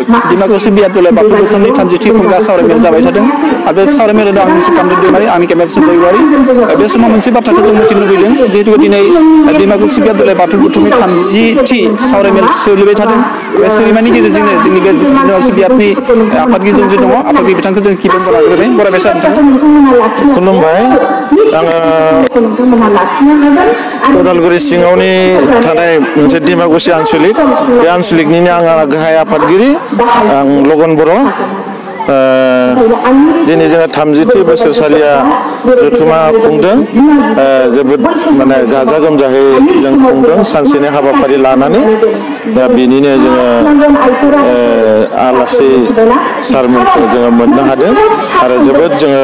डिमाकुसि बियाब दुलाय बाथौ गोथौनि 33 खुंगा सावरायमेल जाबाय थादों आरो बे सावरायमेलाव आं सुकान्त दैमारि आंनि केमेरासिम दैमारि बे समाव मोनसे बाथ्राखौ जों मिथिनो लुबैदों जिहेतु दिनै डिमाकुसि बियाब दुलाय बाथौ गोथौनि 30थि सावरायमेल सोलिबाय थादों बे सोलिनायनि गेजेरजोंनो जोंनि बे डिमाकुसि बियाबनि आफादगिरि जों दङ आफादगिरि बिथांखौ जों गिबियाव बरायबाय सार नोंथां खुलुमबाय आङो उदालगुरि सिङावनि थानाय मोनसे डिमाकुसि आन्सलिक बे आन्सलिकनिनो आङो गाहाय आफादगिरि आं लगन बर' दिनै जोङो 30थि बोसोरसालिया जथुमा खुंदों जोबोद माने गाजा गोमजायै जों खुंदों सानसेनि हाबाफारि लानानै दा बेनिनो जोङो आलासि सारमोनखौ जोङो मोननो हादों आरो जोबोद जोङो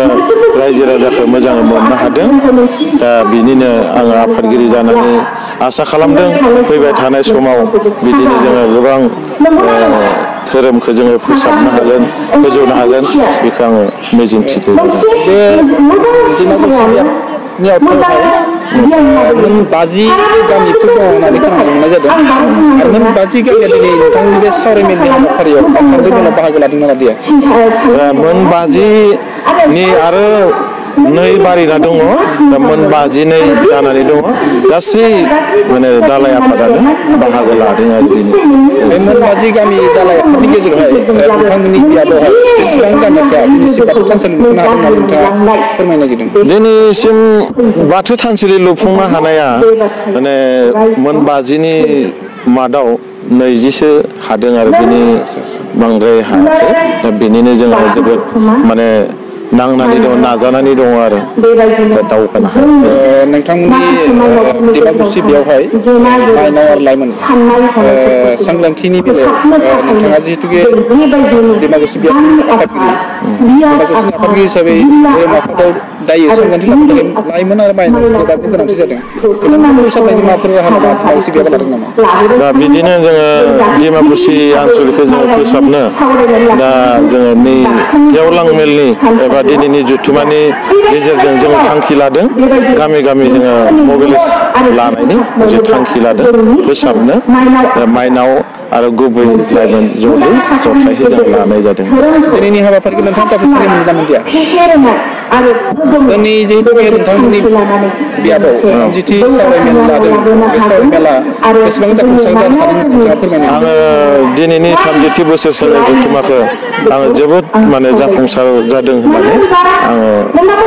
रायजो राजाखौ मोजाङै मोननो हादों दा बिनिनो आङो आफादगिरि जानानै आसा खालामदों फैबाय थानाय समाव बिदिनो जोङो गोबां धोरोमखौ जोङो फोसाबनो हागोन फोजौनो हागोन बेखौ आङो मिजिं थिदों बे मोन 50 गामिफोर दङ होननानै खोनानो मोननाय जादों आरो मोन 50 गामिया दिनै नोंथांनि बे सावरायमेलनि हाबाफारियाव आफादगिरिफोरा बाहागो लादों ना लादिया मोन 50नि आरो नै बारिना दङ दा मोन 52 जानानै दङ गासै माने दालाय आफादानो बाहागो लादों आरो दिनै बे मोन 50 गामि दालाय आफादनि गेजेरावहाय नोंथांमोननि बियाबावहाय बेसेबां गामिफ्रा दिनैसिम बाथौ थानसालि लुफुंनो हादों होननानै नोंथाङा फोरमायनो नागिरदों दिनैसिम बाथौ थानसालि लुफुंनो हानाया माने मोन 50नि मादाव 20सो हादों आरो बिनि बांद्राय हायाखै दा बेनिनो जोङो जोबोद माने नांनानै दङ नाजानानै दङ आरो दा दावगानो नोंथांमोननि डिमाकुसि बेयावहाय माइनाव आरो लाइमोन सांग्रांथिनि बेलायाव नोंथाङा जिहेतु डिमाकुसि आफादगिरि हिसाबै धोरोम आफादाव दायो सांग्रांथि लानो थाखाय लाइमोन आरो माइनाव गोबांनि गोनांथि जादों फोसाबनायनि माबाफोर राहा लामा डिमाकुसि बेयाव लादों नामा दा बिदिनो जोङो डिमाकुसि आन्सलिकखौ जोङो फोसाबनो दा जोङो नै गेवलां मेलनि एबा दिनैनि जुथुमानि गेजेरजों जोङो थांखि लादों गामि गामि जोङो मोबिलाइज लानायनि मोनसे थांखि लादों फोसाबनो माइनाव आरो गुबै लाइमोन जथायै जों लानाय जादों दिनैनि हाबाफारिखौ नोंथाङा जाफुंसारनाय मोनदों ना मोनदिया दिनै जिहेतु नोंथांमोननि बियाबाव 30थि सावरायमेल लादों बे सावरायमेला बेसेबां जाफुंसार जानो हादों नोंथाङा फोरमायनो आङो दिनैनि 30थि बोसोरसालिनि जुथुमाखौ आङो जोबोद माने जाफुंसार जादों होननानै आङो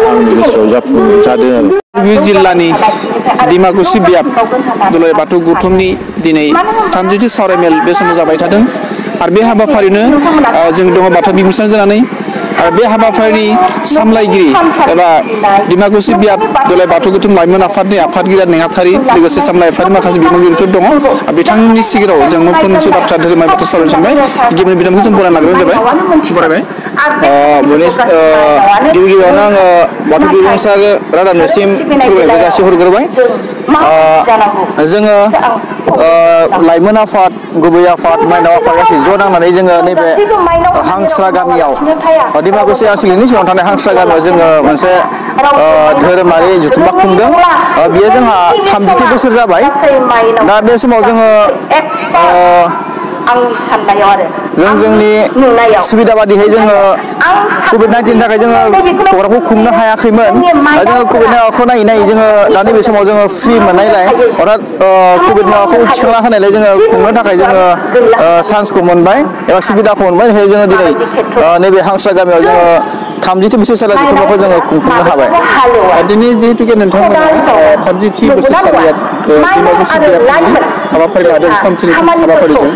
आंनि गोसोआव जाफुंजादों आरो जिल्लानि डिमाकुसि बियाब दुलाराय बाथौ गौथुमनि दिनै 30थि सावरायमेल बे समाव जाबाय थादों आरो बे हाबाफारिनो जों दङ बाथौ बिबुंसार जानानै आरो बे हाबाफारिनि सामलायगिरि एबा डिमाकुसि बियाब दुलाराय बाथौ गौथुम लाइमोन आफादनि आफादगिरि नेहाथारि लोगोसे सामलाय आफादनि माखासे बिमुंगिरिफोर दङ बिथांनि सिगाङाव जों मोनसे बाथ्रा धोरोमारि बाथ्रा सावरायनो सानबाय गिबि बिथांखौ जों बरायनो नागिरनाय जाबाय बरायबाय गिबि गिबियावनो आङो बाथौ बिबुंसार रादाबनिसिम खुलुमनायखौ जासिहरग्रोबाय जोङो लाइमोन आफाद गुबै आफाद माइनाव आफाद गासै ज' नांनानै जोङो नैबे हांस्रा गामियाव डिमाकुसि आन्सलिकनि सिङाव थानाय हांस्रा गामियाव जोङो मोनसे धोरोमारि जुथुमा खुंदों बियो जोंहा 30 बोसोर जाबाय दा बे समाव जोङो जों जोंनि सुबिदा बादियै जोङो कभिड-19 नि थाखाय जोङो प्रग्रामखौ खुंनो हायाखैमोन जोङो कभिड-19खौ नायै जोङो दा नैबे समाव जोङो फ्रि मोननायलाय अर्थात कभिड-19खौ थिखांना होनायलाय जोङो खुंनो थाखाय जोङो चान्सखौ मोनबाय एबा सुबिदाखौ मोनबाय बेनिखायनो जोङो दिनै नैबे हांस्रा गामियाव जोङो 30थि बोसोरसालिया जुथुमाखौ जोङो खुंफुंनो हाबाय दिनै जिहेतु नोंथांमोना 30थि बोसोरसालिया डिमाकुसि बियाबनि हाबाफारि लादों सानसेनि हाबाफारिजों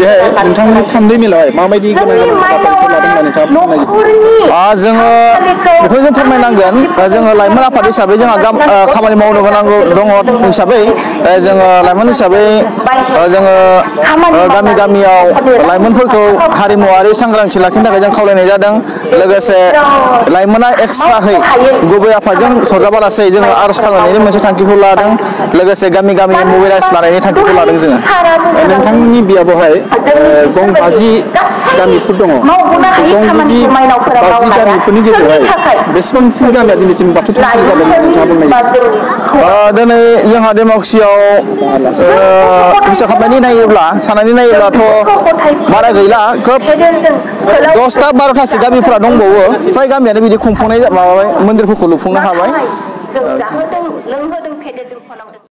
बेहाय नोंथांमोननि 3 मेलावहाय माबायदि गोनां हाबाफारिफोर लादों होननानै नोंथाङा फोरमायनो जोङो बेखौ जों फोरमायनांगोन जोङो लाइमोन आफाद हिसाबै जोंहा खामानि मावनो गोनां दङ हिसाबै जोङो लाइमोन हिसाबै जोङो गामि गामियाव लाइमोनफोरखौ हारिमुवारि सांग्रांथि लाखिनो थाखाय जों खावलायनाय जादों लोगोसे लाइमोना एक्सट्राहै गुबै आफादजों सरजाबालासै जोङो आर'ज खालामनायनि मोनसे थांखिखौ लादों लोगोसे माखासे गामि गामि मोबिलाइज लानायनि थांखिखौ लादों जोङो। नोंथांमोननि बियाबावहाय गं 50 गामिफोर दङ। गं 50 गामिफोरनि गेजेरावहाय बेसेबांसिम गामिया दिनैसिम बाथौ थानसालि जादों नोंथाङा बुंनाय दिनै जोंहा डेमक्रेसियाव हिसाब खालामनानै नायोब्ला साननानै नायोब्लाथ' बारा गैला खोब 10टा 12टासो गामिफोरा दंबावो फ्राय गामियानो बिदि खुंफुंनाय माबाबाय मन्दिरफोरखौ लुफुंनो हाबाय।